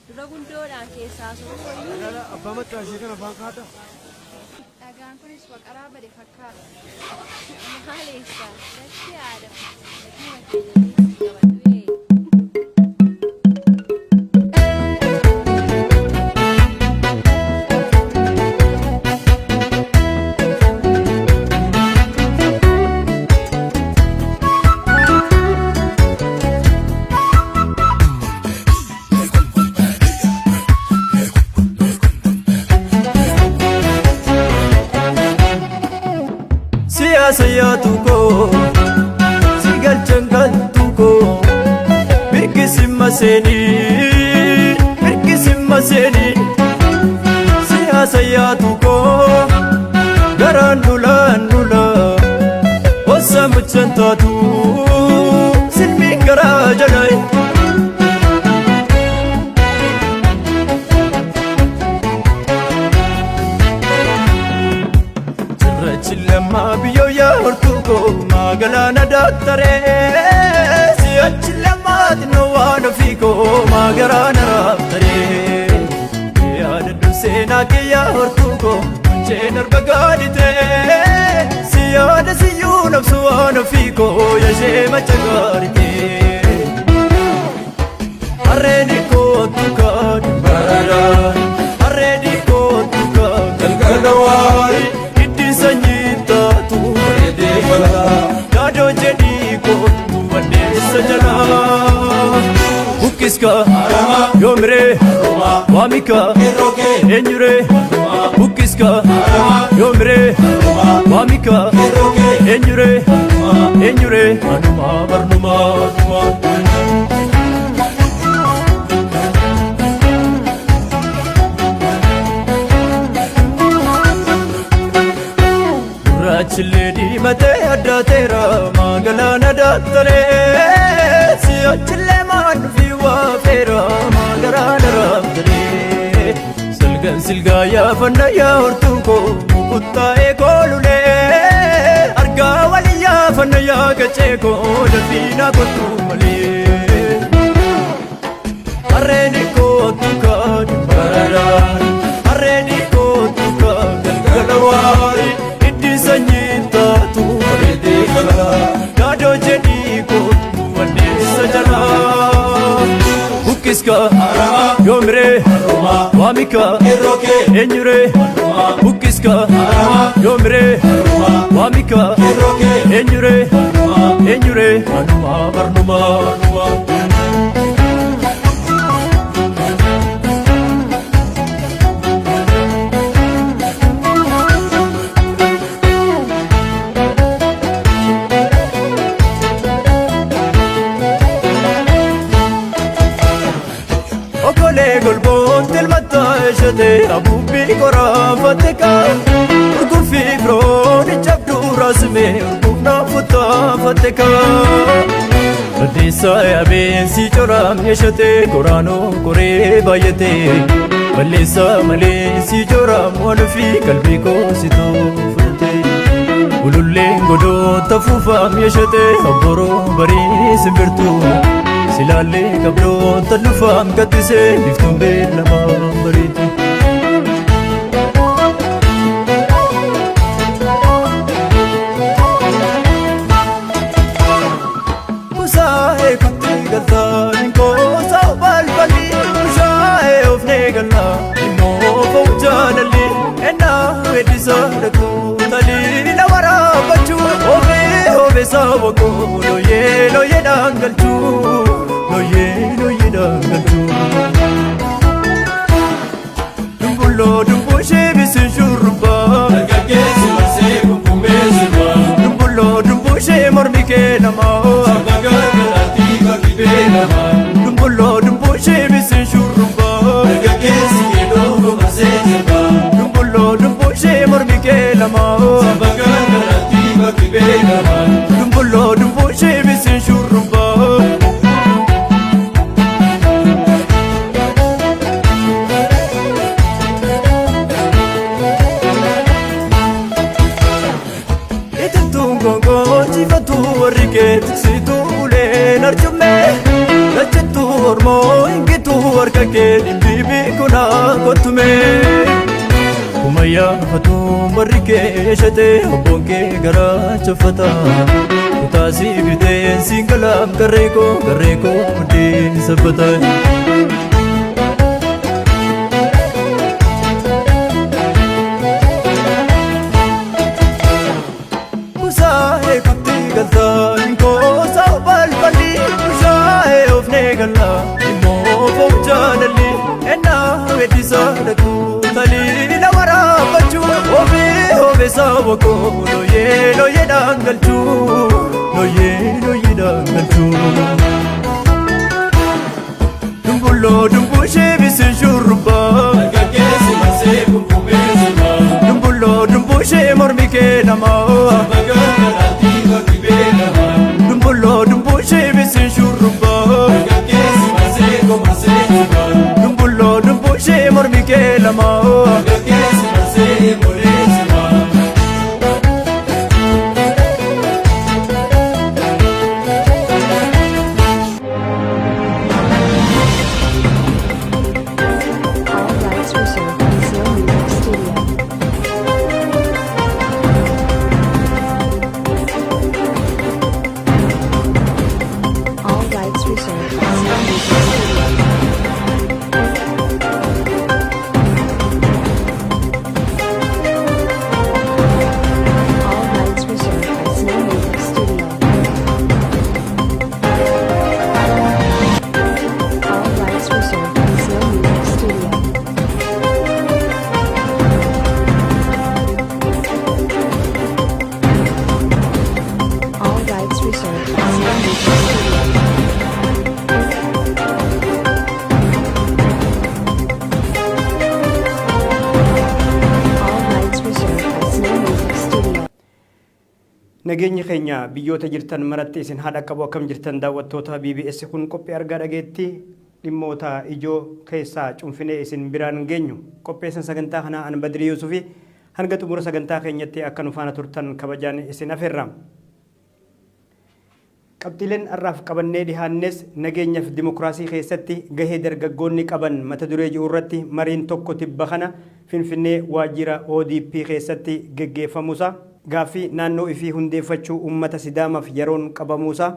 Dura gundoodhaan keessaa soruu wayyuu. Dhala abbaa maccaa ishee kana afaan kaadha. Dhagaan kunis waqaraa bade fakkaata. Maal eessa? Lakkii Aadam. Gatii kee jedhee si qabadhu ee. Siyaasa yaatu koo si galchan galtu koo mirgisimma seenii mirgisimma seenii siyaasa yaatu koo garaan dulaan dula wassa muchan taatu silmiin garaa jalaa. Cirrachi lammaa biyyoo yaa hortuu koo maagalaana daaktaree si'achi lammaa xinnoo waan ofii koo maagaraana raabtaree yaadadhu seenaa kee yaa hortuu koo munceen arba gaaditee si yaada siyyuu nabsu waan ofii koo yashee macha gaaritee. Harreeni kootu kaadhi baradaan harreeni kootu kaadhi galgala waari hiddi sanyii taatu bareedee galaa daadoo jedhii kootu baddeessa jalaa. Bukkiska yoomiree waamika eenyuree bukkiska yoomiree waamika eenyuree eenyuree anumaa barnumaa anumaa. Gurraachillee diimatee addaateera maagalaana daaktaree si'achillee maan dhufii waafeera maagaraana raabtaree silgan silgaa yaafanna yaa hortuu koo mukuttaa'ee koolulee argaa walii yaafanna yaa gacee koo dafiinaa kottuu malee. Harreeni kootu kaadhi baradaan harreeni kootu kaadhi galgala waari hiddi sanyii taatu bareedee galaa daadoo jedhii kootu wanneessa jalaa. Bukkiska yoomiree waamika eenyuree bukkiska yoomiree waamika eenyuree eenyuree anumaa barnumaa anumaa. Okolee golboon tilmataa ishee abuubbii qoraafatte kaa Urguffii firoon jabduu raasmee urgufnaa futtaafatte kaa Balleessaa yaabeensi coraam yeeshatee koraanoo koree baay'atee Balleessaa malee si coraam waan ofii qalbii koo sitoo fudhatee Ululleen godoota fuufaam yeeshatee obboroo barii simbirtuu Silaallee qabdoota lufaam kattisee biftuun beellamaa bariitu. Kusaa'ee kutti galtaa ninkoosa balballi bushaa'ee ofnee galaa immoo fa'u jaalalli ennaa weeddisa dhaquu taliila waraabbachuu ofii obeessa boqoo looyee looyee dhangalchuu looyee looyee dhangalchuu. Dumbulloo dumbushee bisin shurrubbaa. Dargaggeessi marsee kumkumee sirbaa. Dumbulloo dumbushee mormi kee namaa. Saba gargaraatti bakki beekamaa. Dumbulloo dumbushee bisin shurrubbaa. Dargaggeessi keelloo marsee sirbaa. Dumbulloo dumbushee mormi kee namaa. Saba gargaraatti bakki beekamaa. Dumbulloo dumbushee bisin shurrubbaa. kee dhimbiibii kunaa kottumee. Kumayyaa fatuu marri kee shatee obboon kee garaa chaffata. Kutaasii bitee siin galaaf garree koo garree koo muddeen sabbata. Kusaa'ee kutti galtaa inkoosaa balballi bushaa'ee ofnee gallaa immoo foon jaalalli ennaa weeddisaa dhaquu taliila waraabbachuu ofii obeessaa boqoo looyee looyeedhaan galchuu looyee looyeedhaan galchuu. Dumbulloo dumbushee bisi shurrubbaa Dargaggeessi marsee kumkumee sirbaa. Dumbulloo dumbushee mormi kee namaa. Saba gargaraatti bakki beekamaa. Dumbulloo dumbushee bisi shurrubbaa. Dargaggeessi marsee komarsee sirbaa. Dumbulloo dumbushee mormi kee lamaa. Dargaggeessi marsee molee sirbaa. All rights reserved by Seal Music Studio. All rights reserved by Seal Music Studio. All rights reserved by Snow Music Studio. All rights reserved by Snow Music Studio. All rights reserved by Snow Music Studio. All rights reserved by Snow Music Studio. Nageenyi keenya biyyoota jirtan maratti isin haadha qabu akkam jirtan daawwattoota BBS kun qophii argaa dhageetti dhimmoota ijoo keessaa cunfinee isin biraan geenyu qopheessan sagantaa kanaa an Badrii Yuusufi hanga xumura sagantaa keenyatti akka nu faana turtan kabajaan isin afeerra. Qabxiileen har'aaf qabannee dhihaannes nageenyaaf dimokiraasii keessatti gahee dargaggoonni qaban mata duree jiru irratti mariin tokko tibba kana Finfinnee waajjira ODP keessatti geggeeffamuusa gaaffii naannoo ifii hundeeffachuu uummata Sidaamaaf yeroon qabamuusa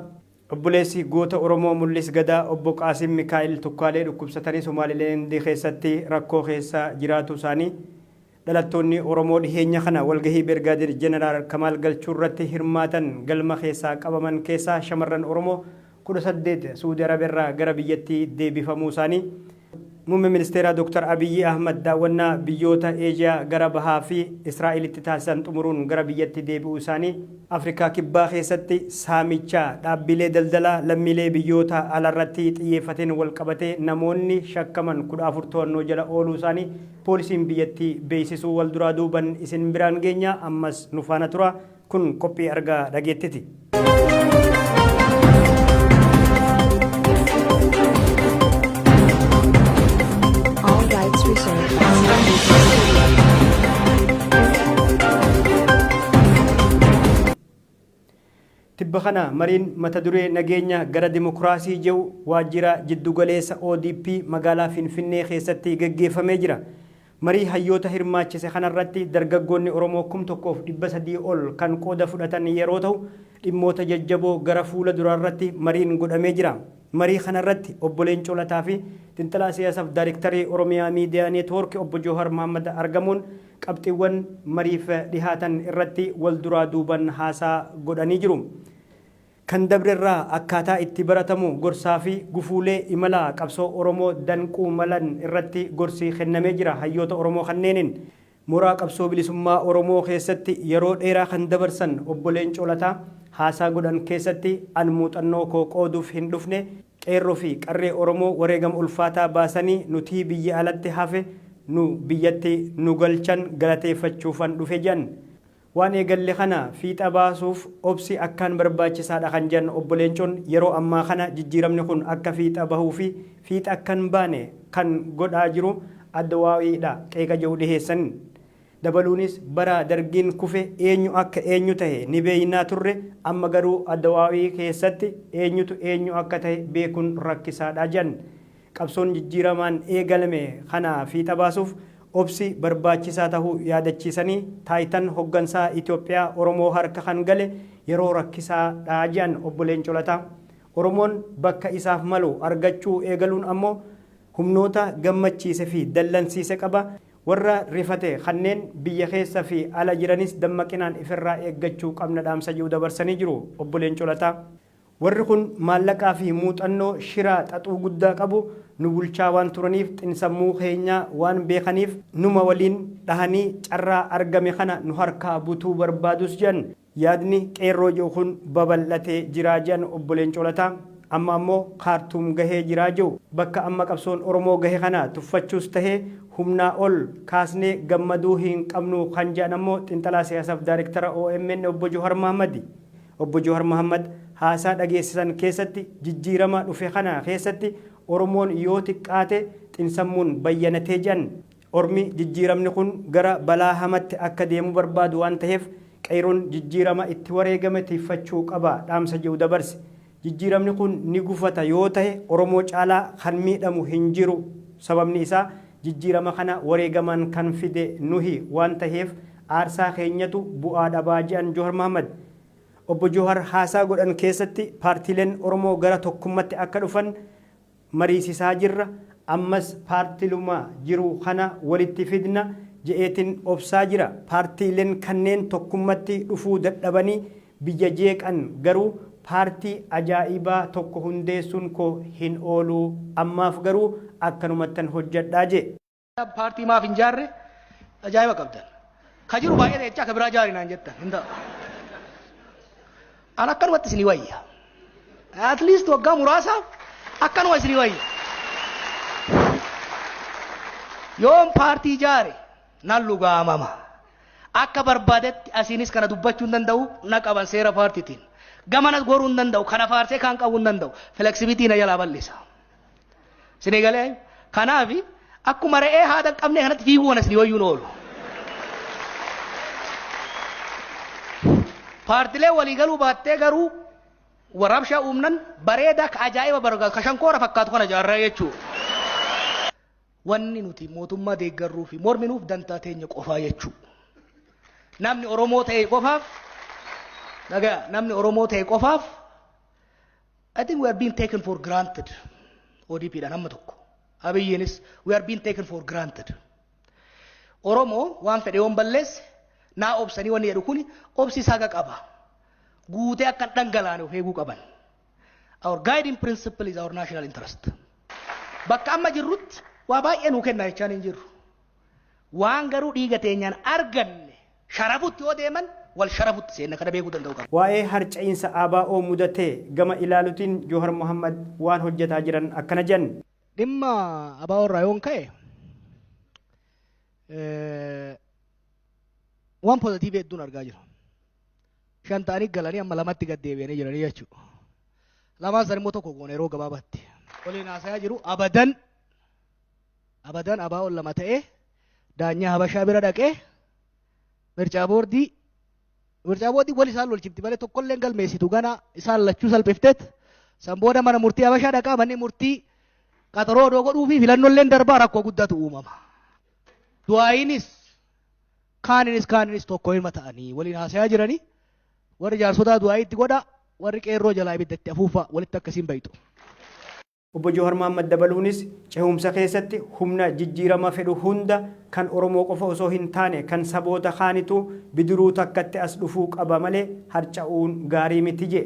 obboleessi goota Oromoo Mul'is Gadaa obbo Qaasim Mikaa'el Tukkaalee dhukkubsatanii Somaalileendii keessatti rakkoo keessa jiraatu isaanii dhalattoonni Oromoo dhiheenya kana walgahii Birgaadir Jeneraal Kamaal Galchuu irratti hirmaatan galma keessaa qabaman keessaa shamarran Oromoo 18 Suudi Arabiyaarraa gara biyyatti deebifamuu isaanii Muummee ministeeraa Dr. Abiyyi Ahmad daawwannaa biyyoota Eeshiyaa gara bahaa fi Israa'elitti taasisan xumuruun gara biyyatti deebi'uu isaanii Afrikaa Kibbaa keessatti saamicha dhaabbilee daldalaa lammiilee biyyoota alaarratti xiyyeeffateen walqabatee namoonni shakkaman 14 to'annoo jala ooluu isaanii poolisiin biyyattii beeksisuu wal duraa duuban isin biraan geenya ammas nu faana tura kun qophii argaa dhageettiti. All rights reserved by Snow Music Studio. Tibba kana mariin mata duree nageenya gara dimokiraasii jedhu waajjira jiddugaleessa ODP magaalaa Finfinnee keessatti geggeeffamee jira. Marii hayyoota hirmaachise kanarratti dargaggoonni Oromoo 1300 ol kan qooda fudhatan yeroo ta'u dhimmoota jajjaboo gara fuula duraarratti mariin godhamee jira. Marii kanarratti obbo Leencoo Lataa fi xiinxalaa siyaasaaf daayirektarii Oromiyaa Miidiyaa Neetwoork obbo Joohar Mahammad argamuun qabxiiwwan mariif dhihaatan irratti wal duraa duuban haasaa godhanii jiru. Kan dabrerraa akkaataa itti baratamu gorsaa fi gufuulee imala qabsoo Oromoo danquu malan irratti gorsi kennamee jira hayyoota Oromoo kanneeniin. Mooraa qabsoo bilisummaa Oromoo keessatti yeroo dheeraa kan dabarsan obbo Leencoo Lataa haasaa godhan keessatti an muuxannoo koo qooduuf hin dhufne qeerroo fi qarree Oromoo wareegama ulfaataa baasanii nutii biyya alatti hafe nu biyyatti nu galchan galateeffachuufan dhufe jedhan. Waan eegalle kana fiixa baasuuf obsi akkaan barbaachisaadha kan jedhan obbo Leencoon yeroo ammaa kana jijjiiramni kun akka fiixa bahuu fi fiixa akka hin baane kan godhaa jiru addawaawiidha qeeqa jedhu dhiheessan. Dabaluunis bara dargiin kufe eenyu akka eenyu tahe ni beeynaa turre amma garuu addawaawii keessatti eenyutu eenyu akka tahe beekuun rakkisaadha jedhan. Qabsoon jijjiiramaan eegalame kana fiixa baasuuf obsi barbaachisaa tahuu yaadachiisanii, taayitan hoggansaa Itoophiyaa Oromoo harka kan gale yeroo rakkisaadha jedhan Obbo Leencoo Lataa. Oromoon bakka isaaf malu argachuu eegaluun ammoo humnoota gammachiise fi dallansiise qaba. Warra rifate kanneen biyya keessa fi ala jiranis dammaqinaan ifirraa eeggachuu qabna dhaamsa jedhu dabarsanii jiru Obbo Leencoo Lataa. Warri kun maallaqaa fi muuxannoo shira xaxuu guddaa qabu, nu bulchaa waan turaniif xinsammuu keenya waan beekaniif numa waliin dhahanii carraa argame kana nu harkaa butuu barbaadus jedhan. Yaadni Qeerroo jedhu kun babal'atee jira jedhan Obbo Leencoo Lataa. Amma ammoo Kaartuum gahee jira jedhu. Bakka amma qabsoon Oromoo gahe kana tuffachuus tahee humnaa ol kaasnee gammaduu hin qabnu kan jedhan ammoo xinxalaa siyaasaaf daarektara omn Obbo Johar Mahaammadi. Obbo Johar Mahaammad haasaa dhageessisan keessatti jijjiirama dhufe kana keessatti Oromoon yoo xiqqaate xinsammuun bayyanatee jedhan. Ormi jijjiiramni kun gara balaa hamatti akka deemu barbaadu waan taheef Qeeyroon jijjiirama itti wareegame tiiffachuu qaba dhaamsa jedhu dabarse. Jijjiiramni kun ni gufata yoo tahe Oromoo caalaa kan miidhamu hin jiru. Sababni isaa jijjiirama kana wareegamaan kan fide nuhi waan taheef aarsaa keenyatu bu'aa dhabaa jedhan Johar Mahaammad. Obbo Johar haasaa godhan keessatti paartiileen Oromoo gara tokkummatti akka dhufan mariisisaa jirra, ammas paartiluma jiru kana walitti fidna je'eetin obsaa jira. Paartiilen kanneen tokkummatti dhufuu dadhabanii biyya jeeqan garuu paartii ajaa'ibaa tokko hundeessuun koo hin oolu. Ammaaf garuu akkanumattan hojjadha je'e. Paartii maaf hin jaarre? Ajaa'iba qabdan. Ka jiru baay'ee jechaa ka biraa jaari naan jettan hin ta'u. An akkanumatti isinii wayya. At least waggaa muraasaaf akkanuma isinii wayya. Yoon paartii jaare nan lugaamama. Akka barbaadetti asiinis kana dubbachuu hin danda'u, na qaban seera paartiitiin. Gamanas goruu hin danda'u, kana faarsee kaan qabuu hin danda'u. Flexibility na jalaa bal'isa. Isinii galee? Kanaaf akkuma re'ee haadha hin qabnee kanatti fiiguu kana isinii wayyuun oolu. Paartilee walii galuu baattee garuu rabshaa uumnan bareedaa ka ajaa'iba barbaadu ka shankoora fakkaatu kana jaarraa jechuudha. Wanni nuti mootummaa deeggarruu fi morminuuf dantaa teenya qofaa jechuudha. Namni Oromoo ta'e qofaaf, dhagaa, namni Oromoo ta'e qofaaf, I think we are being taken for granted. ODP dhaan hamma tokko. Abiyyiinis we are being taken for granted. Oromoo waan fedhe yoon balleesse naa obsanii wanni jedhu kuni obsi isaa qaba. Guutee akka hin dhangalaane of eeguu qaban. Our guiding principle is our national interest. Bakka amma jirrutti waa baay'ee nuu kenna jechaan hin jirru. Waan garuu dhiiga teenyaan arganne sharafutti yoo deeman wal sharafutti seenna, kana beekuu danda'u qaba. Waa'ee harca'iinsa ABO mudate gama ilaalutiin Johar Mohammad waan hojjetaa jiran akkana jedhan. Dhimma ABO irraa yoon ka'e, waan positive hedduun argaa jira. Shan ta'anii galanii amma lamatti gad deebi'anii jiranii jechuudha. Lamaan san immoo tokko goone yeroo gabaabaatti. Waliin haasayaa jiru. Abadan abadan ABO'n lama ta'ee daanyaa Habashaa bira dhaqee mircaa boordii wal isaan lolchifti malee tokkollee hin galmeessitu, gana isaan lachuu salphifteet san booda mana murtii Habashaa dhaqaa, manni murtii qaxaroo odoo godhuu fi filannolleen darbaa, rakkoo guddatu uumama. Du'aayinis kaaninis kaaninis tokko ilma ta'anii waliin haasayaa jiranii, warri jaarsotaa du'aayitti godha, warri qeerroo jalaa ibidda itti afuufa, walitti akkasiin bayitu. Obbo Johar Mohammad dabaluunis cehumsa keessatti humna jijjiirama fedhu hunda kan Oromoo qofa osoo hin taane kan saboota kaanitu bidiruu takkatti as dhufuu qaba malee harca'uun gaarii miti jee.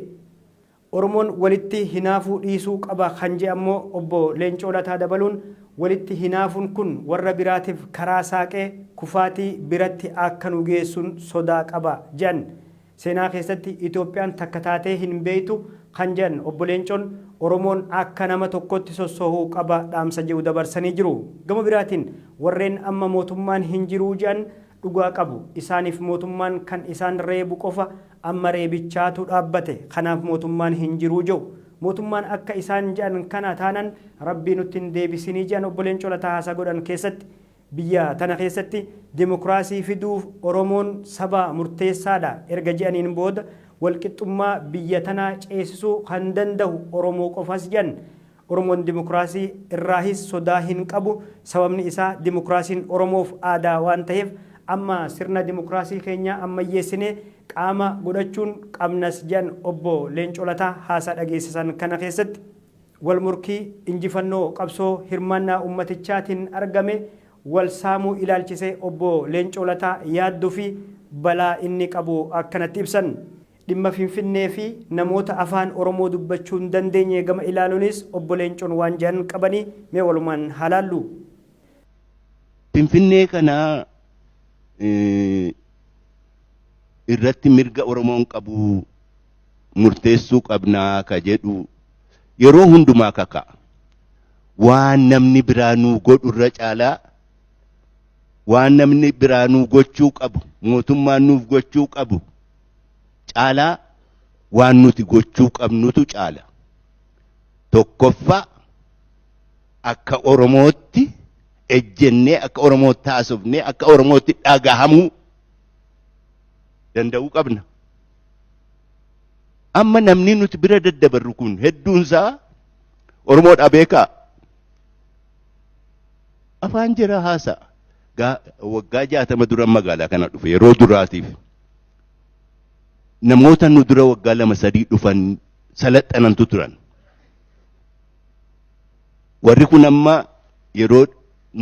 Oromoon walitti hinaafuu dhiisuu qaba kan jee ammoo Obbo Leencoo Lataa dabaluun, walitti hinaafuun kun warra biraatiif karaa saaqee kufaatii biratti akka nu geessuun sodaa qaba jedhan. Seenaa keessatti Itoophiyaan takka taatee hin beektu kan jedhan Obbo Leencoon, Oromoon akka nama tokkotti sossoohuu qaba dhaamsa jedhu dabarsanii jiru. Gama biraatiin warreen amma mootummaan hin jiruu jedhan dhugaa qabu. Isaaniif mootummaan kan isaan reebu qofa, amma reebichaatu dhaabbate. Kanaaf mootummaan hin jiruu jedhu. Mootummaan akka isaan jedhan kana taanan Rabbii nutti hin deebisinii jedhan Obbo Leencoo Lataa haasaa godhan keessatti. Biyya tana keessatti dimokiraasii fiduuf Oromoon saba murteessaadha erga jedhaniin booda, walqixxummaa biyya tanaa ceesisuu kan danda'u Oromoo qofas jedhan. Oromoon dimokiraasii irraahis sodaa hin qabu. Sababni isaa dimokiraasiin Oromoof aadaa waan ta'eef amma sirna dimokiraasii keenya ammayyeessinee qaama godhachuun qabnas jedhan obbo Leencoo Lataa haasaa dhageessisan kana keessatti. Wal morkii injifannoo qabsoo hirmaannaa ummatichaatiin argame wal saamuu ilaalchisee obbo Leencoo Lataa yaaddoo fi balaa inni qabu akkanatti ibsan. Dhimma Finfinnee fi namoota afaan Oromoo dubbachuu hin dandeenye gama ilaaluunis obbo Leencoon waan jedhan qabanii mee walumaan haa laallu. Finfinnee kana irratti mirga Oromoon qabu murteessuu qabnaa ka jedhu yeroo hundumaa kaka'a. Waan namni biraa nuu godhu irra caalaa waan namni biraa nuu gochuu qabu, mootummaan nuuf gochuu qabu caalaa waan nuti gochuu qabnutu caala. Tokkoffaa, akka Oromootti ejjennee, akka Oromootti haasofnee, akka Oromootti dhagahamuu danda'uu qabna. Amma namni nuti bira daddabarru kun hedduunsaa Oromoodhaa beekaa. Afaan jira haasa'a. Waggaa 60 dura magaalaa kana dhufe yeroo duraatiif. Namoota nu dura waggaa 2 3 dhufan salaxanantu turan. Warri kun amma yeroo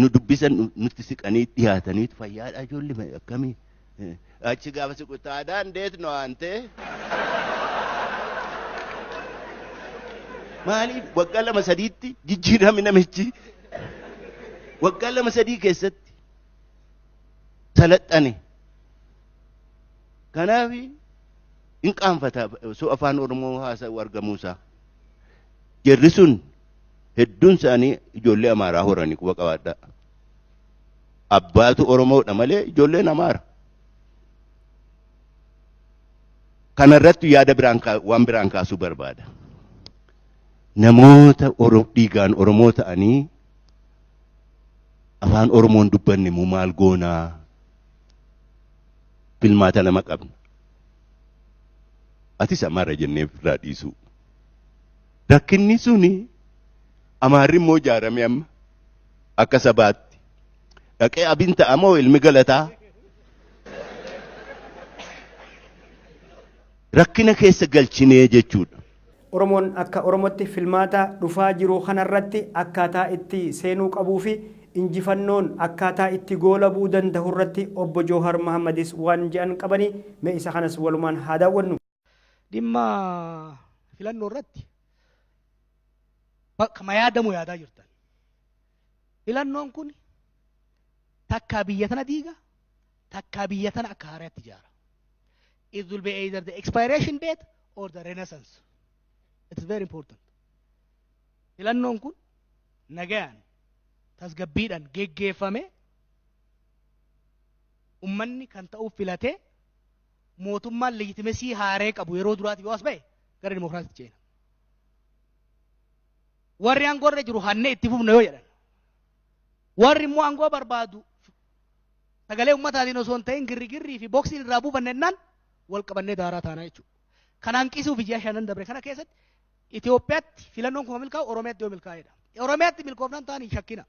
nu dubbisan nutti siqanii dhiyaataniitu, "Fayyaadhaa ijoollee, akkamii?" Achi gaafa siqu, "ታዲያ እንዴት ነው አንተ?" Maaliif waggaa 2 3tti jijjiirame namichi? Waggaa 2 3 keessatti salaxane. Kanaaf hin qaanfata osoo afaan Oromoo haasa'u argamuusaa. Jarri sun hedduun isaanii ijoollee Amaaraa horanii, quba qabaadhaa. Abbaatu Oromoodha malee ijoolleen Amaara. Kanarratti yaada biraan, waan biraan kaasuu barbaada. Namoota dhiigaan Oromoo ta'anii afaan Oromoon dubbanne immoo maal goonaa? Filmaata lama qabna. Atis Amaara jennee ofirraa dhiisuu. Rakkinni suni Amaarri immoo ijaarame amma akka sabaatti. Dhaqee abin ta'a moo ilmi galataa? Rakkina keessa galchinee jechuudha. Oromoon akka Oromootti filmaata dhufaa jiru kanarratti akkaataa itti seenuu qabuu fi injifannoon akkaataa itti goolabuu danda'u irratti obbo Joohar Mahammadis waan jedhan qabanii mee isa kanas walumaan haa daawwannu. Dhimma filannoo irratti bakka yaadamu yaadaa jirtan. Filannoon kun takkaa biyya tana diiga, takkaa biyya tana akka haaraatti ijaara. It will be either the expiration date or the renaissance. It's very important. Filannoon kun nagayaan tasgabbiidhaan geggeeffame, ummanni kan ta'uuf filatee, mootummaan legitimacy haaree qabu yeroo duraati yoo as ba'e, gara dimokiraasiitti ceena. Warri aangoo irra jiru hannee itti fufna yoo jedhan, warri immoo aangoo barbaadu sagalee ummataatiin osoo hin ta'in girrigirrii fi boksiin irraa buufanne jennaan, wal qabannee daaraa taanaa jechuudha. Kana hanqisuuf ji'a shanan dabre kana keessatti Itoophiyaatti filannoon kuma milkaa'u Oromiyaatti yoo milkaa'edha. Oromiyaatti milkoofnaan ta'an hin shakkina.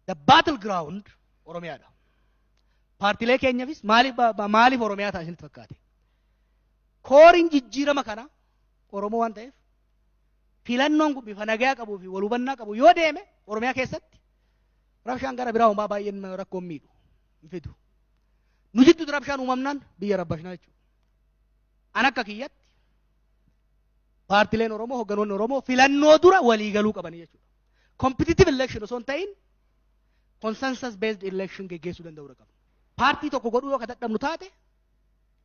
The battle ground Oromiyaadha. Paartilee keenyaafis maaliif maaliif Oromiyaa ta'a isinitti fakkaate? Coreiin jijjiirama kana Oromoo waan ta'eef, filannoon kun bifa nagaa qabuu fi wal hubannaa qabu yoo deeme, Oromiyaa keessatti rabshaan gara biraa homaa baay'een rakkoon miidhu hin fidu. Nu jidduutti rabshaan uumamnaan biyya rabbashnaa jechuudha. An akka kiyyatti paartileen Oromoo, hogganoonni Oromoo filannoo dura walii galuu qabanii jechuudha. Competitive election osoo hin ta'in consensus based election geggeessuu danda'uu qabna. Paartii tokko godhuu yoo ka dadhabnu taate,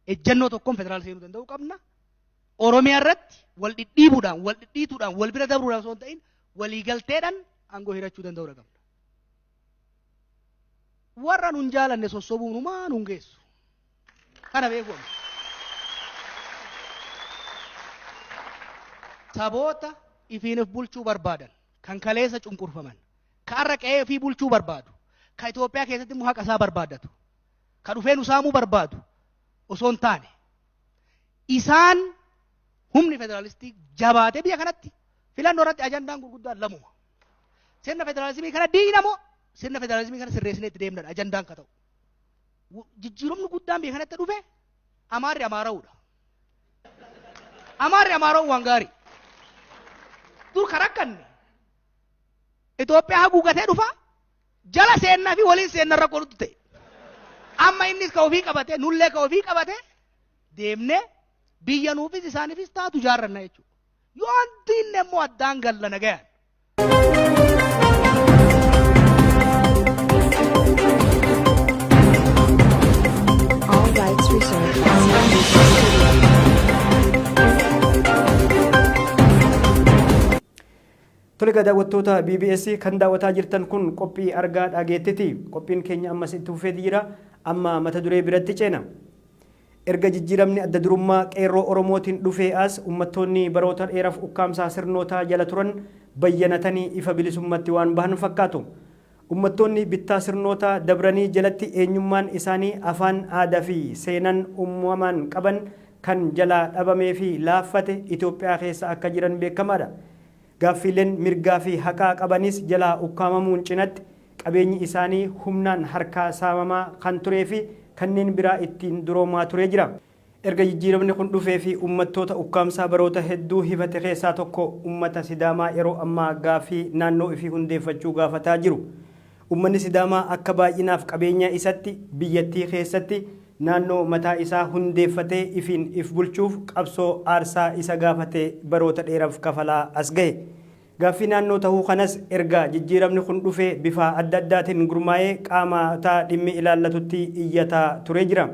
ejjennoo tokkoon federaal seenuu danda'uu qabna. Oromiyaa irratti wal dhidhiibuudhaan, wal dhidhiituudhaan, wal bira dabruudhaan osoo hin ta'in waliigalteedhaan aangoo hirachuu danda'uu qabna. Warra nun jaalanne sossobuun humaa nun geessu. Kana beeku amma. Saboota ifiin of bulchuu barbaadan, kan kaleessa cunqurfaman, ka har'a qe'ee ofii bulchuu barbaadu, ka Itoophiyaa keessatti immoo haqa isaa barbaadatu, ka dhufee nu saamuu barbaadu osoo hin taane, isaan humni federaalistii jabaatee biyya kanatti Filannoo irratti ajandaan gurguddaan lamuma. Sirna federaalizimii kana diina moo sirna federaalizimii kana sirreessinee itti deemnadha ajandaan ka ta'u. Jijjiiramni guddaan biyya kanatti dhufe Amaarri Amaara'uudha. Amaarri Amaara'uu waan gaarii. Dur kan rakkanne Itoophiyaa haguugatee dhufa jala seennaa fi waliin seenna rakkoo nutti ta'e. Amma innis ka ofii qabate nullee ka ofii qabate deemnee biyya nuufis isaaniifis taatu ijaarranna jechuudha. Yoo diinne immoo addaan galla nagayaan. All rights reserved. Seal Music Studio. Tole egaa daawwattoota BBS kan daawwataa jirtan kun qophii argaa dhageettiti. Qophiin keenya ammas itti fufeeti jira. Amma mata duree biratti ceena. Erga jijjiiramni adda durummaa qeerroo Oromootiin dhufee as uummattoonni baroota dheeraaf ukkaamsaa sirnootaa jala turan bayyanatanii ifa bilisummatti waan bahan fakkaatu. Uummattoonni bittaa sirnoota dabranii jalatti eenyummaan isaanii afaan aadaa fi seenan uumamaan qaban kan jalaa dhabamee fi laaffate Itoophiyaa keessa akka jiran beekamaadha. Gaaffiileen mirgaa fi haqaa qabanis jalaa ukkaamamuun cinatti qabeenyi isaanii humnaan harkaa saamamaa kan turee fi kanneen biraa ittiin duroomaa turee jira. Erga jijjiiramni kun dhufee fi uummattoota ukkaamsaa baroota hedduu hifate keessaa tokko uummata Sidaamaa yeroo ammaa gaaffii naannoo ifii hundeeffachuu gaafataa jiru. Uummanni Sidaamaa akka baay'inaaf qabeenya isatti biyyattii keessatti naannoo mataa isaa hundeeffatee ifiin if bulchuuf qabsoo aarsaa isa gaafate baroota dheeraaf kafalaa as gahe. Gaaffii naannoo tahuu kanas erga jijjiiramni kun dhufee bifa adda addaatiin gurmaa'ee qaamota dhimmi ilaallatutti iyyataa turee jira.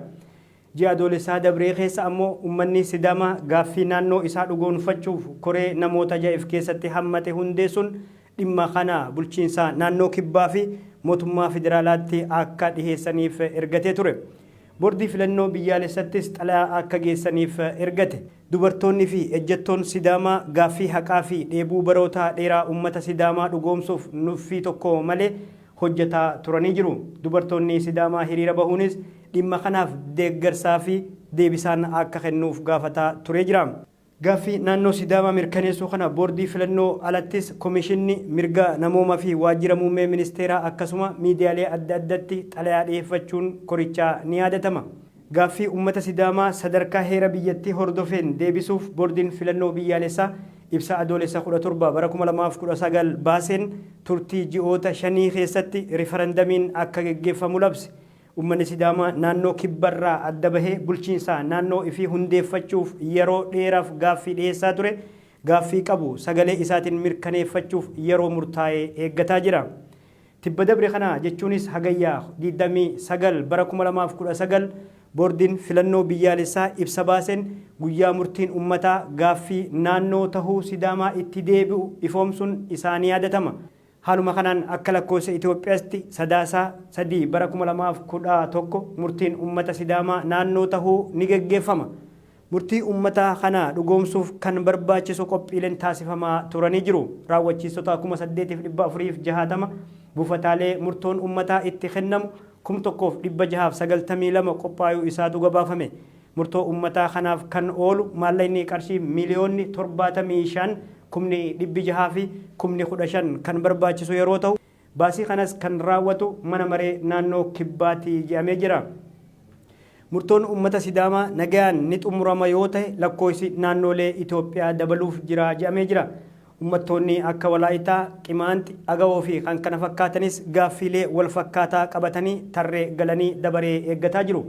Ji'a Adoolessaa dabree keessa ammoo uummanni Sidaamaa gaaffii naannoo isaa dhugoonfachuuf koree namoota ja'if keessatti hammate hundeessuun dhimma kana bulchiinsa naannoo kibbaa fi mootummaa federaalaatti akka dhiheessaniif ergatee ture. Boordii filannoo biyyaalessattis xalayaa akka geessaniif ergate. Dubartoonni fi ejjettoon Sidaamaa gaaffii haqaa fi dheebuu baroota dheeraa uummata Sidaamaa dhugoomsuuf nuffii tokko malee hojjetaa turanii jiru. Dubartoonni Sidaamaa hiriira bahuunis dhimma kanaaf deeggarsaa fi deebisaan akka kennuuf gaafataa turee jira. Gaaffii naannoo Sidaamaa mirkaneessuu kana boordii filannoo alattis komishinni mirga namoomaa fi waajjira muummee ministeeraa akkasuma miidiyaalee adda addatti xalayaa dhiyeeffachuun korichaa ni yaadatama. Gaaffii uummata Sidaamaa sadarkaa heera biyyattii hordofeen deebisuuf boordiin filannoo biyyaalessaa ibsa Adoolessa 17 bara 2019 baaseen turtii ji'oota 5 keessatti rifarandamiin akka geggeeffamu labse. Uummanni Sidaamaa naannoo kibbarraa adda bahee bulchiinsa naannoo ifii hundeeffachuuf yeroo dheeraaf gaaffii dhiyeessaa ture. Gaaffii qabu sagalee isaatiin mirkaneeffachuuf yeroo murtaa'e eeggataa jira. Tibba dabre kana jechuunis hagayyaa 29 bara 2019 boordiin filannoo biyyaalessaa ibsa baaseen guyyaa murtiin uummataa gaaffii naannoo tahuu Sidaamaa itti deebi'u ifoomsuun isaanii yaadatama. Haaluma kanaan akka lakkoofsa Itoophiyaatti Sadaasaa 3 bara 2011 murtiin uummata Sidaamaa naannoo tahuu ni geggeeffama. Murtii uummataa kana dhugoomsuuf kan barbaachisu qophiileen taasifamaa turanii jiru. Raawwachiistota 8460 buufataalee murtoon uummataa itti kennamu 1692 qophaa'uu isaatu gabaafame. Murtoo uummataa kanaaf kan oolu maallaqni qarshii miiliyoonni 75 kumni 600 fi kumni 15 kan barbaachisu yeroo ta'u baasii kanas kan raawwatu mana maree naannoo kibbaatti jedhamee jira. Murtoon uummata Sidaamaa nagayaan ni xumurama yoo ta'e lakkoofsi naannolee Itoophiyaa dabaluuf jira jedhamee jira. Uummattoonni akka Walaayitaa, Qimaanxi, Agawoo fi kan kana fakkaatanis gaaffiilee wal fakkaataa qabatanii tarree galanii dabaree eeggataa jiru.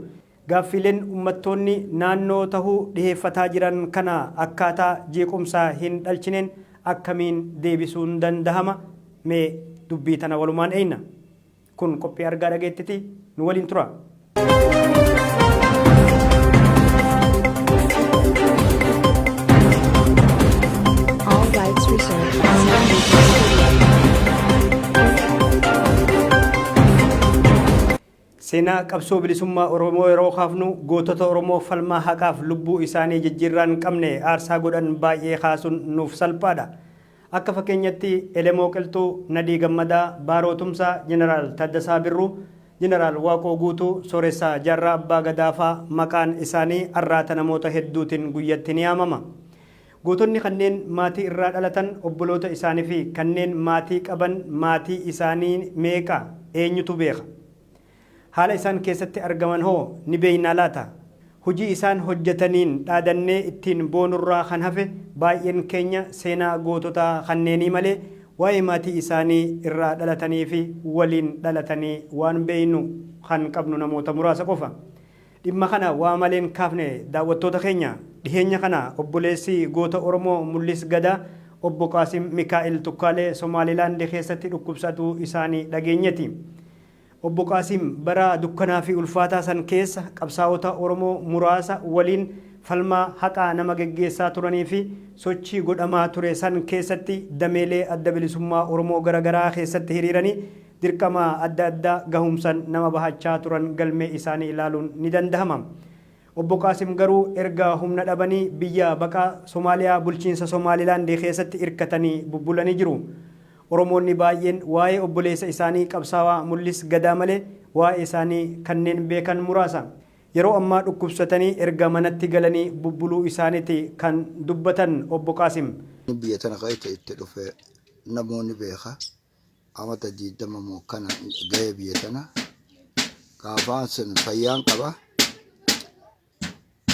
Gaaffiileen uummattoonni naannoo tahuu dhiheeffataa jiran kana akkaataa jeequmsaa hin dhalchineen akkamiin deebisuun dandahama? Mee dubbii tana walumaan eeyna. Kun qophii argaa dhageettiti nu waliin tura. All rights reserved. Seal Music Studio. Seenaa qabsoo bilisummaa Oromoo yeroo kaafnu gootota Oromoo falmaa haqaaf lubbuu isaanii jijjiirraa hin qabne aarsaa godhan baay'ee kaasuun nuuf salphaadha. Akka fakkeenyatti Elemoo Qilxuu, Nadii Gammadaa, Baaroo Tumsaa, Jeneraal Taaddasaa Birruu, Jeneraal Waaqoo Guutuu, Sooressaa Jaarraa Abbaa Gadaa fa'aa maqaan isaanii arraata namoota hedduutiin guyyatti ni yaamama. Gootonni kanneen maatii irraa dhalatan obboloota isaanii fi kanneen maatii qaban maatii isaanii meeqa eenyutu beeka? Haala isaan keessatti argaman hoo ni beeynaa laata? Hojii isaan hojjetaniin dhaadannee ittiin boonurraa kan hafe baay'een keenya seenaa gootota kanneenii malee waa'ee maatii isaanii irraa dhalatanii fi waliin dhalatanii waan beeynu kan qabnu namoota muraasa qofa. Dhimma kana waa maleen kaafne daawwattoota keenya dhiheenya kana obboleessi goota Oromoo Mul'is Gadaa obbo Qaasim Mikaa'el Tukkaalee Somaalilaand keessatti dhukkubsatuu isaanii dhageenyeti. Obbo Qaasim bara dukkanaa fi ulfaataa san keessa qabsaa'ota Oromoo muraasa waliin falmaa haqaa nama geggeessaa turanii fi sochii godhamaa ture san keessatti dameelee adda bilisummaa Oromoo garagaraa keessatti hiriiranii dirqama adda addaa gahumsan nama bahachaa turan galmee isaanii ilaaluun ni dandahama. Obbo Qaasim garuu erga humna dhabanii biyya baqaa Somaaliyaa bulchiinsa Somaalilaand keessatti irkatanii bubbulanii jiru. Oromoonni baay'een waa'ee obboleessa isaanii qabsaawaa Mul'is Gadaa malee waa'ee isaanii kanneen beekan muraasa. Yeroo ammaa dhukkubsatanii erga manatti galanii bubbuluu isaaniiti kan dubbatan obbo Qaasim. Biyya tana keessa itti dhufe namoonni beeka. Amata 20 moo kana ga'ee biyya tana. Gaafaan sun fayyaan qaba.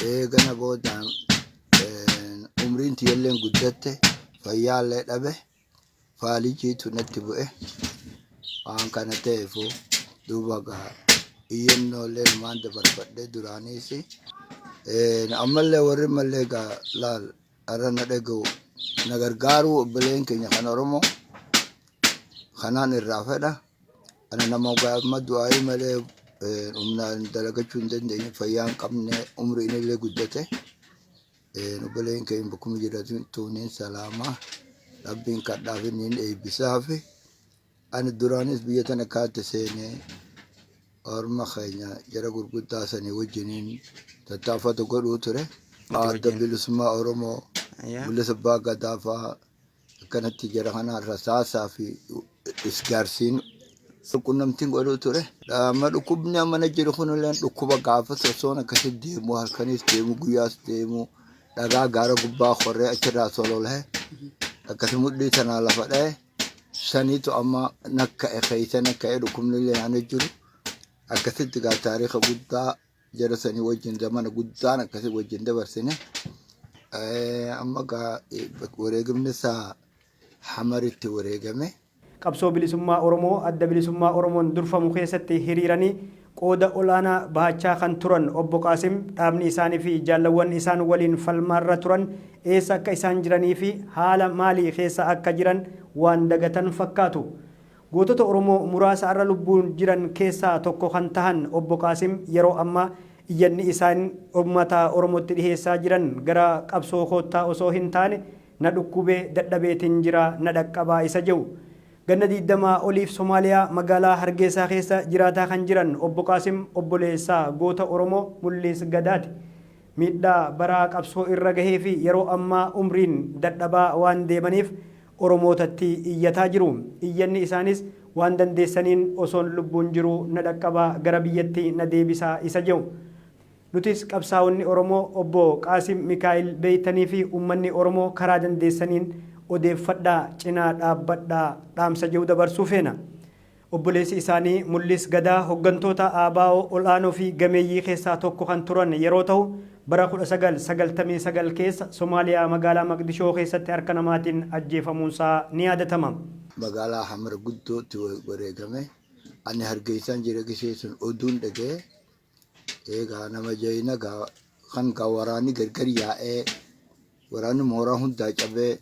Eegana boodaan umriin tiyyalleen guddatte fayyaallee dhabe faalijiitu natti bu'e. Waan kana ta'eefu duuba gaa iyyannoolee numaan dabarfadhe duraaniis. Ammallee warri mallee gaa laal har'a na dhaga'u na gargaaruu obboleen keenya kan Oromoo kanaan irraa fedha. Ana nama amma du'aayii malee humnaan dalagachuu hin dandeenye fayyaa hin qabne umriin illee guddate. Obboleen keenya bakkuma jiratu tuuniin salaamaa rabbiin kadhaaf inni hin eebbisaaf. Ani duraanis biyya tana kaatti seenee orma keenya jara gurguddaa sanii wajjiniin tattaafata godhuu ture. Adda bilisummaa Oromoo Mul'isa Abbaa Gadaa fa'aa akkanatti jara kanaan rasaasaa fi isgaarsiin qunnamtiin godhuu ture. Amma dhukkubni amma na jiru kunillee dhukkuba gaafa sosoon akkasitti deemu halkanis deemu guyyaas deemu dhagaa gaara gubbaa korree achirraa sololee akkasi mudhii tanaa lafa dha'e saniitu amma nakka'e keessa nakka'e dhukkubni illee ana jiru akkasitti gaa taariika guddaa jara sanii wajjin zamana guddaan akkasii wajjin dabarsine. Amma gaa wareegamni isaa Hamaritti wareegame. Qabsoo bilisummaa Oromoo adda bilisummaa Oromoon durfamu keessatti hiriiranii qooda ol'aanaa bahachaa kan turan obbo Qaasim dhaabni isaanii fi jaallawwan isaan waliin falmaarra turan eessa akka isaan jiranii fi haala maalii keessa akka jiran waan dagatan fakkaatu. Gootota Oromoo muraasa har'a lubbuun jiran keessaa tokko kan tahan obbo Qaasim yeroo ammaa iyyanni isaan ummata Oromootti dhiheessaa jiran gara qabsoo koottaa osoo hin taane na dhukkubee dadhabeetiin jira na dhaqqabaa isa jedhu. Ganna 20 oliif Somaaliyaa magaalaa Hargeysaa keessa jiraataa kan jiran obbo Qaasim obboleessa goota Oromoo Mul'is Gadaati. Miidhaa bara qabsoo irra gahee fi yeroo ammaa umriin dadhabaa waan deemaniif Oromootatti iyyataa jiru. Iyyanni isaanis waan dandeessaniin osoon lubbuun jiru na dhaqqabaa gara biyyatti na deebisaa isa jedhu. Nutis qabsaa'onni Oromoo obbo Qaasim Mikaa'el beeytanii fi uummanni Oromoo karaa dandeessaniin odeeffadhaa cinaa dhaabbadhaa dhaamsa jedhu dabarsuu feena. Obboleessi isaanii Mul'is Gadaa hoggantoota ABO ol'aanoo fi gameeyyii keessaa tokko kan turan yeroo ta'u bara 1999 keessa Somaaliyaa magaalaa Maqdishoo keessatti harka namaatiin ajjeefamuunsaa ni yaadatama. Magaalaa Hamar guddootti wareegame. Ani Hargeysaan jira gisee sun oduun dhaga'e. Eegaa nama jayina gaa kan gaa waraanni gargar yaa'ee waraanni mooraa hundaa cabee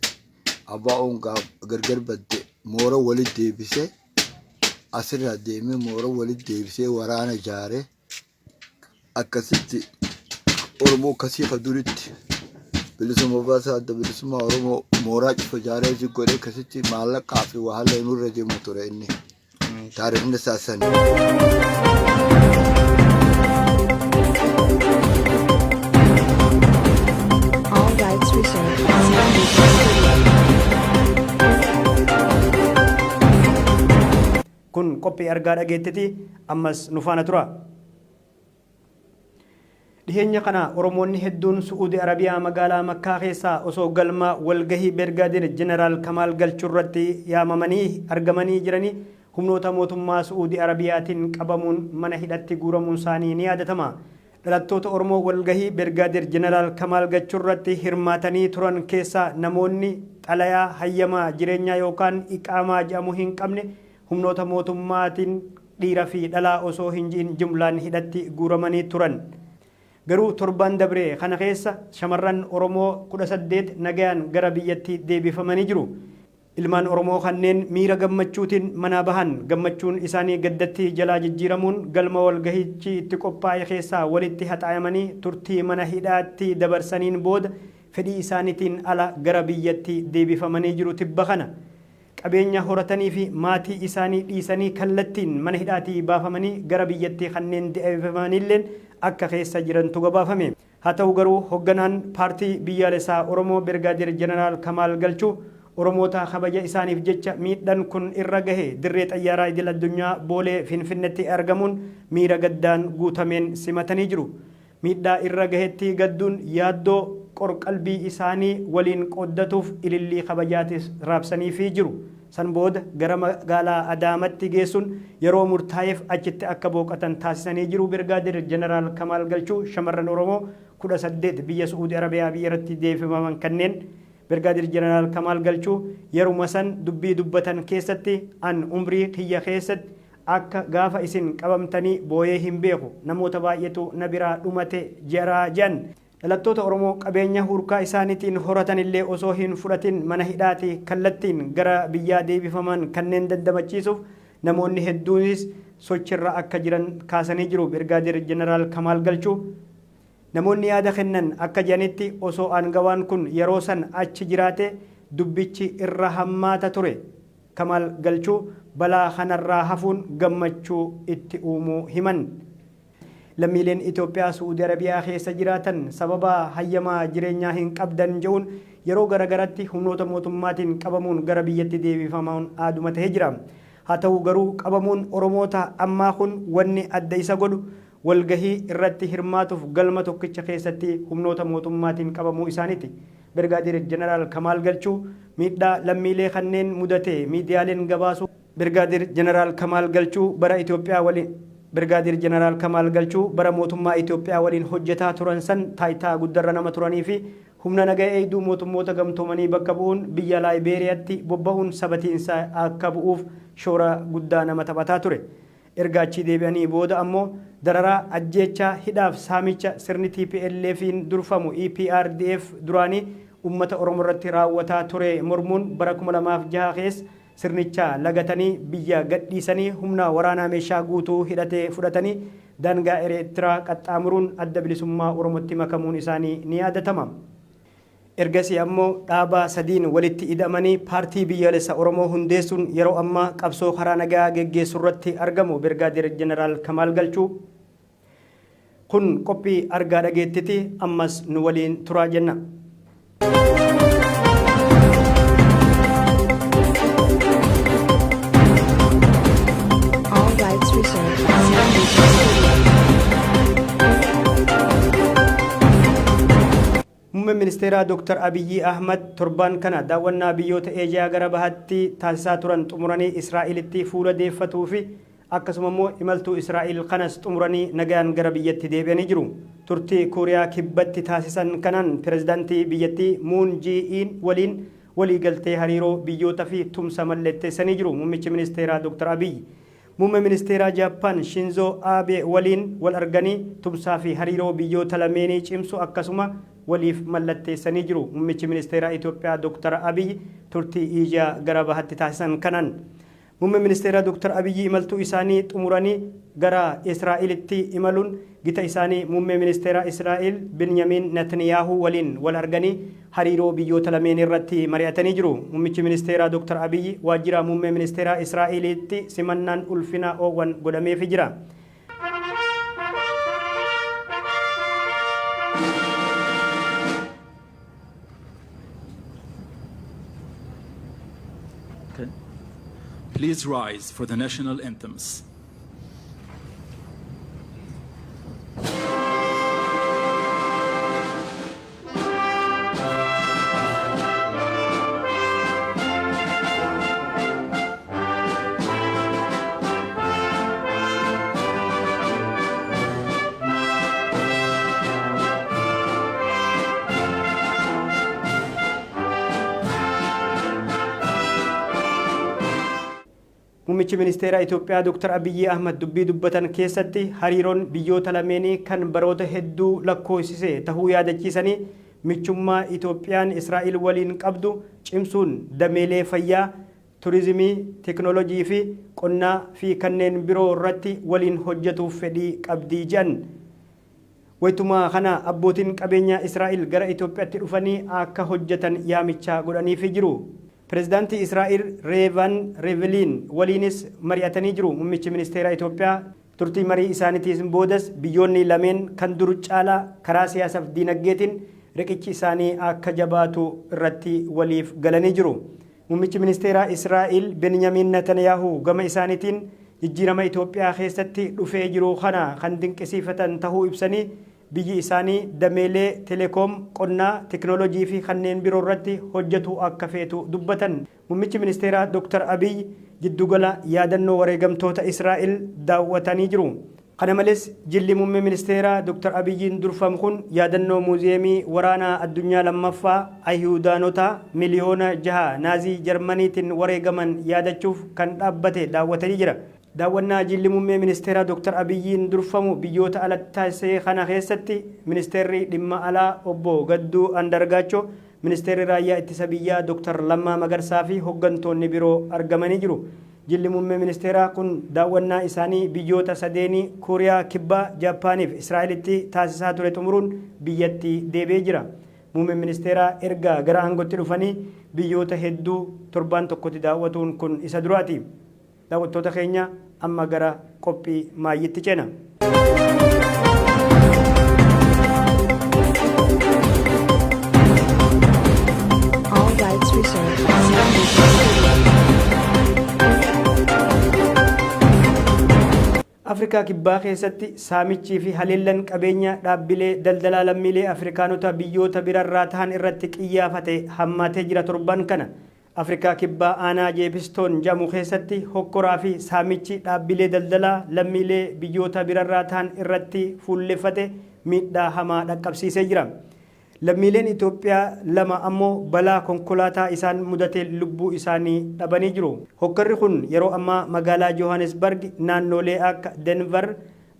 ABO'n gaa gargar badde moora walitti deebisee asirraa deemee moora walitti deebisee waraana ijaaree akkasitti Oromoo akkasii ka duritti bilisummaa baasaa adda bilisummaa Oromoo mooraa cufa ijaaree si godhee akkasitti maallaqaa fi wahala nurra deemu ture inni. Taarikhni isaa sani. All rights reserved. Seal Music Studio. Kun qophii argaa dhageettiti ammas nu faana tura. Dhiheenya kana Oromoonni hedduun Su'uudi Arabiyaa magaalaa Makkaa keessaa osoo galma walgahii Bergaadir Jeneraal Kamaal Galchuu irratti yaamamanii argamanii jiranii humnoota mootummaa Su'uudi Arabiyaatiin qabamuun mana hidhatti guuramuun isaanii ni yaadatama. Dhalattoota Oromoo walgahii Bergaadir Jeneraal Kamaal Galchuu irratti hirmaatanii turan keessaa namoonni xalayaa hayyamaa jireenyaa yookaan iqaamaa jedhamu hin qabne humnoota mootummaatiin dhiira fi dhalaa osoo hin ji'in jumlaan hidhatti guuramanii turan. Garuu torbaan dabre kana keessa shamarran Oromoo 18 nagayaan gara biyyatti deebifamanii jiru. Ilmaan Oromoo kanneen miira gammachuutiin manaa bahan gammachuun isaanii gaddatti jalaa jijjiiramuun galma walgahichi itti qophaa'e keessaa walitti haxaayamanii turtii mana hidhaatti dabarsaniin booda fedhii isaaniitiin ala gara biyyatti deebifamanii jiru tibba kana. Qabeenya horatanii fi maatii isaanii dhiisanii kallattiin mana hidhaatii baafamanii gara biyyatti kanneen deebifamanilleen akka keessa jirantu gabaafame. Haa ta'u garuu, hogganaan Paartii Biyyaalessaa Oromoo Birgaadir Jeneraal Kamaal Galchuu Oromoota kabaja isaaniif jecha miidhan kun irra gahe dirree xayyaaraa idil addunyaa Boolee Finfinnetti argamuun miira gaddaan guutameen simatanii jiru. Miidhaa irra gahetti gadduun yaaddoo qorqalbii isaanii waliin qooddatuuf ilillii kabajaatis raabsaniifii jiru. San booda gara magaalaa Adaamatti geessuun yeroo murtaa'eef achitti akka booqatan taasisanii jiru. Birgaadir Jeneraal Kamaal Galchuu shamarran Oromoo 18 biyya Su'uudi Arabiyaa biyyarratti deebifaman kanneen Birgaadir Jeneraal Kamaal Galchuu yeruma san dubbii dubbatan keessatti, "An umrii kiyya keessatti akka gaafa isin qabamtanii booyee hin beeku. Namoota baay'eetu na biraa dhumate jira," jedhan. Dhalattoota Oromoo qabeenya hurkaa isaaniitiin horatan illee osoo hin fudhatin mana hidhaati kallattiin gara biyyaa deebifaman kanneen dandamachiisuuf namoonni hedduunis sochirra akka jiran kaasanii jiru Birgaadir Jeneraal Kamaal Galchuu. Namoonni yaada kennan akka jedhanitti, osoo aangawaan kun yeroo san achi jiraate dubbichi irra hammaata ture. Kamaal Galchuu balaa kanarraa hafuun gammachuu itti uumuu himan. Lammiileen Itoophiyaa Su'uudi Arabiyaa keessa jiraatan sababa hayyamaa jireenyaa hin qabdan je'uun yeroo garagaratti humnoota mootummaatiin qabamuun gara biyyatti deebifamuun aaduma tahee jira. Haa ta'u garuu, qabamuun Oromoota ammaa kun wanni adda isa godhu walgahii irratti hirmaatuuf galma tokkicha keessatti humnoota mootummaatiin qabamuu isaaniiti. Birgaadir Jeneraal Kamaal Galchuu miidhaa lammiilee kanneen mudate miidiyaaleen gabaasuu Birgaadir Jeneraal Kamaal Galchuu bara Itoophiyaa waliin Birgaadir Jeneraal Kamaal Galchuu bara mootummaa Itoophiyaa waliin hojjetaa turan san taayitaa guddarra nama turanii fi humna naga eegduu Mootummoota Gamtoomanii bakka bu'uun biyya Laayibeeriyaatti bobba'uun sabatiinsa akka bu'uuf shoora guddaa nama taphataa ture. Erga achii deebi'anii booda ammoo dararaa, ajjeechaa, hidhaaf saamicha sirni TPLF'n durfamu EPRDF duraanii ummata Oromorratti raawwataa ture mormuun bara 2006 keessa sirnicha lagatanii biyya gadhiisanii humna waraanaa meeshaa guutuu hidhate fudhatanii daangaa Eritraa qaxxaamuruun Adda Bilisummaa Oromotti makamuun isaanii ni yaadatama. Ergasii ammoo dhaaba sadiin walitti ida'amanii Paartii Biyyaalessa Oromoo hundeessuun yeroo ammaa qabsoo karaa nagaa geggeessurratti argamu Birgaadeer Jeneraal Kamaal Galchuu. Kun qophii argaa dhageettiti, ammas nu waliin turaa jenna. All rights reserved by Seal Music Studio. Muummeen Ministeeraa Dooktar Abiyyi Ahmad torbaan kana daawwannaa biyyoota Eeshiyaa gara bahaatti taasisaa turan xumuranii Israa'elitti fuula deeffatuu fi akkasuma immoo imaltuu Israa'el kanas xumuranii nagaan gara biyyatti deebi'anii jiru. Turtii Kooriyaa Kibbatti taasisan kanaan pirezidaantii biyyattii Muun Jii-iin waliin waliigaltee hariiroo biyyoota fi tumsa mallatteessanii jiru Muummichi Ministeeraa Dooktar Abiyyi. Muummee Ministeeraa Jaappaan Shinzoo Aabee waliin wal arganii tumsaa fi hariiroo biyyoota lameenii cimsu akkasuma waliif mallatteessanii jiru Muummichi Ministeeraa Itoophiyaa Dooktar Abiyyi turtii Eeshiyaa gara bahatti taasisan kanaan. Muummeen Ministeeraa Dooktar Abiyyi imaltuu isaanii xumuranii gara Israa'elitti imaluun gita isaanii Muummee Ministeeraa Israa'el Binyamiin Netaniyaahuu waliin wal arganii hariiroo biyyoota lameen irratti mari'atanii jiru. Muummichi Ministeeraa Dooktar Abiyyi waajjira Muummee Ministeeraa Israa'elitti simannaan ulfina oowwan godhameefi jira. Okay. Please rise for the national anthems. Muummichi ministeera Itoophiyaa Dr. Abiyyi Ahmad dubbii dubbatan keessatti hariiroon biyyoota lameenii kan baroota hedduu lakkoofsise tahuu yaadachiisanii, michummaa Itoophiyaan Israa'el waliin qabdu cimsuun dameelee fayyaa, turizimii, teeknoolojii fi qonnaa fi kanneen biroo irratti waliin hojjetuuf fedhii qabdii jedhan. Wayitumaa kana abbootiin qabeenyaa Israa'el gara Itoophiyaatti dhufanii akka hojjetan yaamicha godhaniifii jiru. Pireezidaantii Israa'el Reevan Reeviliin waliinis mari'atanii jiru. Muummichi ministeera Itoophiyaa turtii marii isaaniitiin boodas biyyoonni lameen kan dur caalaa karaa siyaasaaf diinagdeetiin riqichi isaanii akka jabaatu irratti waliif galanii jiru. Muummichi ministeeraa Israa'el Benyamin Netanyahu gama isaaniitiin jijjiirama Itoophiyaa keessatti dhufee jiru kana kan dinqisiifatan tahuu ibsanii, biyyi isaanii dameelee teleekoom, qonnaa, teeknoolojii fi kanneen biroo irratti hojjetu akka feetu dubbatan. Muummichi ministeeraa Dr. Abiy jiddugala yaadannoo wareegamtoota Israa'el daawwatanii jiru. Kana malees jilli muummee ministeeraa Dr. Abiyyiin durfamu kun yaadannoo muuziyeemii waraanaa addunyaa lammaffaa Ayihudaanota miliyoona 6 Naazii Jarmaniitiin wareegaman yaadachuuf kan dhaabbate daawwatanii jira. Daawwannaa jilli muummee ministeeraa Dr. Abiyyiin durfamu biyyoota alatti taasise kana keessatti ministeerri dhimma alaa obbo Gadduu Andargaachoo, ministeerri raayyaa ittisa biyyaa Dr. Lammaa Magarsaa fi hooggantoonni biroo argamanii jiru. Jilli muummee ministeeraa kun daawwannaa isaanii biyyoota sadeenii Kooriyaa Kibbaa, Jaappaanii fi Israa'elitti taasisaa ture xumuruun biyyatti deebi'ee jira. Muummeen ministeeraa erga gara aangootti dhufanii biyyoota hedduu torbaan tokkotti daawwatuun kun isa duraati. Daawwattoota keenya, amma gara qophii maayyitti ceena. All rights reserved by Seal Music Studio. Afrikaa Kibbaa keessatti saamichii fi haleellan qabeenya dhaabbilee daldalaa lammiilee Afrikaanota biyyoota birarraa tahan irratti qiyyaafate hammaatee jira torban kana. Afrikaa Kibbaa aanaa Jeepistoon jedhamu keessatti hokkoraa fi saamichi dhaabbilee daldalaa lammiilee biyyoota birarraa tahan irratti fuulleffate miidhaa hamaa dhaqqabsiisee jira. Lammiileen Itoophiyaa lama ammoo balaa konkolaataa isaan mudate lubbuu isaanii dhabanii jiru. Hokkorri kun yeroo ammaa magaalaa Johannesburg naannolee akka Denver,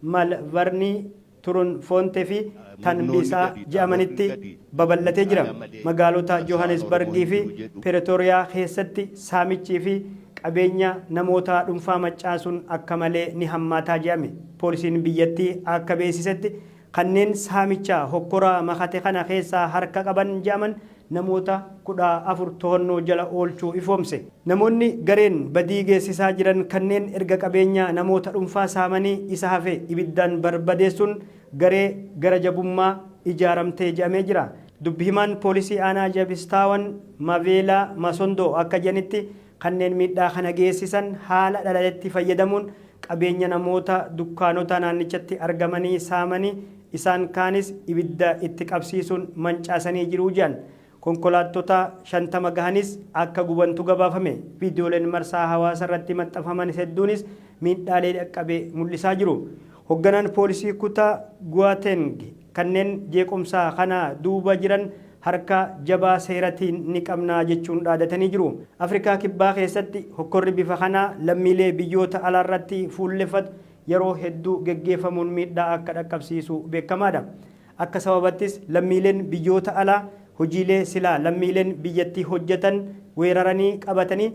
Malvarnii, Turunfoonte fi Tanbisaa jedhamanitti babal'atee jira. Magaalota Johannesburgii fi Pretoria keessatti saamichii fi qabeenya namoota dhuunfaa mancaasuun akka malee ni hammaataa jedhame. Poolisiin biyyattii akka beeksisetti, kanneen saamicha hokkoraa makate kana keessaa harka qaban jedhaman namoota 14 to'annoo jala oolchuu ifoomse. Namoonni gareen badii geessisaa jiran kanneen erga qabeenya namoota dhuunfaa saamanii isa hafe ibiddaan barbadeessuun garee gara jabummaa ijaaramtee jedhamee jira. Dubbi himaan poolisii aanaa Jabistaawan Maveelaa Masondoo akka jedhanitti, kanneen miidhaa kana geessisan haala dhalatetti fayyadamuun qabeenya namoota dukkaanota naannichatti argamanii saamanii isaan kaanis ibidda itti qabsiisuun mancaasanii jiru jedhan. Konkolaattota 50 gahanis akka gubantu gabaafame. Viidiyooleen marsaa hawaasa irratti maxxanfaman hedduunis miidhaalee dhaqqabe mul'isaa jiru. Hoogganaan poolisii kutaa Guateng kanneen jeequmsa kana duuba jiran harka jabaa seeratiin ni qabnaa jechuun dhaadatanii jiru. Afrikaa Kibbaa keessatti hokkorri bifa kanaa lammiilee biyyoota alaarratti fuulleffatu yeroo hedduu geggeeffamuun miidhaa akka dhaqqabsiisu beekamaadha. Akka sababattis lammiileen biyyoota alaa hojiilee silaa lammiileen biyyattii hojjetan weeraranii qabatanii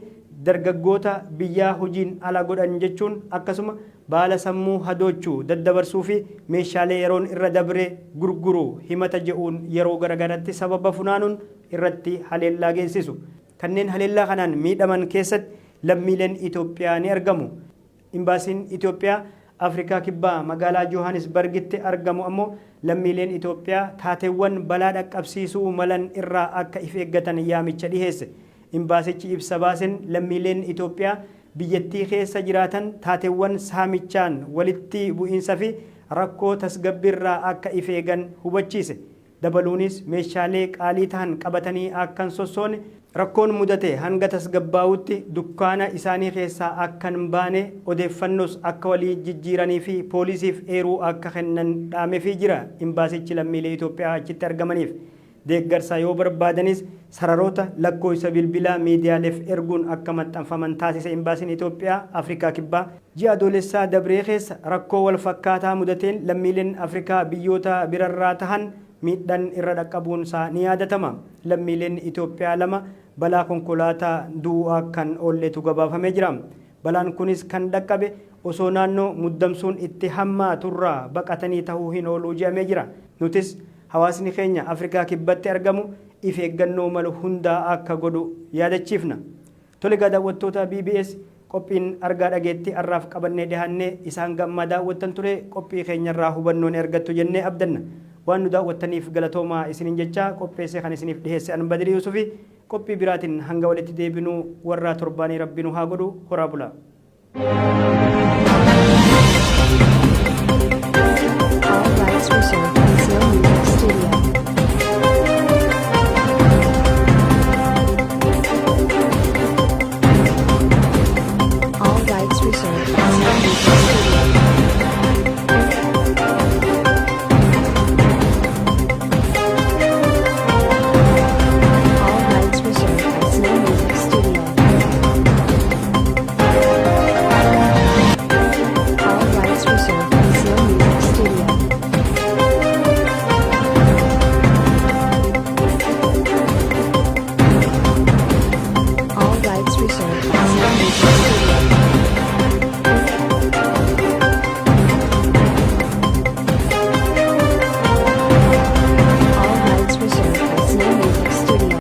dargaggoota biyyaa hojiin ala godhan jechuun, akkasuma baala sammuu hadoochuu daddabarsuu fi meeshaalee yeroon irra dabre gurguru himata je'uun yeroo garagaratti sababa funaanuun irratti haleellaa geessisu. Kanneen haleellaa kanaan miidhaman keessatti lammiileen Itoophiyaa ni argamu. Imbaasiin Itoophiyaa Afrikaa Kibbaa magaalaa Johannesburgitti argamu ammoo lammiileen Itoophiyaa taateewwan balaa dhaqqabsiisuu malan irraa akka if eeggatan yaamicha dhiheesse. Imbaasichi ibsa baasen lammiileen Itoophiyaa biyyattii keessa jiraatan taateewwan saamichaan walitti bu'iinsa fi rakkoo tasgabbiirraa akka if eegan hubachiise. Dabaluunis meeshaalee qaalii tahan qabatanii akka hin sossoone, rakkoon mudate hanga tasgabbaa'utti dukkaana isaanii keessaa akka hin baane, odeeffannoos akka walii jijjiiranii fi poolisiif eeruu akka kennan dhaamefii jira imbaasichi lammiilee Itoophiyaa achitti argamaniif. Deeggarsa yoo barbaadanis sararoota lakkoofsa bilbilaa miidiyaaleef erguun akka maxxanfaman taasise Imbaasiin Itoophiyaa Afrikaa Kibbaa. Ji'a Adoolessaa dabree keessa rakkoo wal fakkaataa mudateen lammiileen Afrikaa biyyoota birarraa tahan miidhaan irra dhaqqabuunsaa ni yaadatama. Lammiileen Itoophiyaa 2 balaa konkolaataa du'uu kan oolletu gabaafamee jira. Balaan kunis kan dhaqqabe osoo naannoo muddamsuun itti hammaaturraa baqatanii tahuu hin ooluu je'amee jira. Nutis hawaasni keenya Afrikaa Kibbatti argamu if eeggannoo malu hundaa akka godhu yaadachiifna. Tole egaa daawwattoota BBS qophiin argaa dhageetti har'aaf qabannee dhihaannee isaan gammaa daawwattan ture qophii keenyarraa hubannoo ni argattu jennee abdanna. Waan nu daawwattaniif galatoomaa isiniin jechaa qopheessee kan isiniif dhiheesse an Badrii Yusufi qophii biraatiin hanga walitti deebinuu warraa torbaanii rabbi nu haa godhu horaa bulaa. All rights reserved.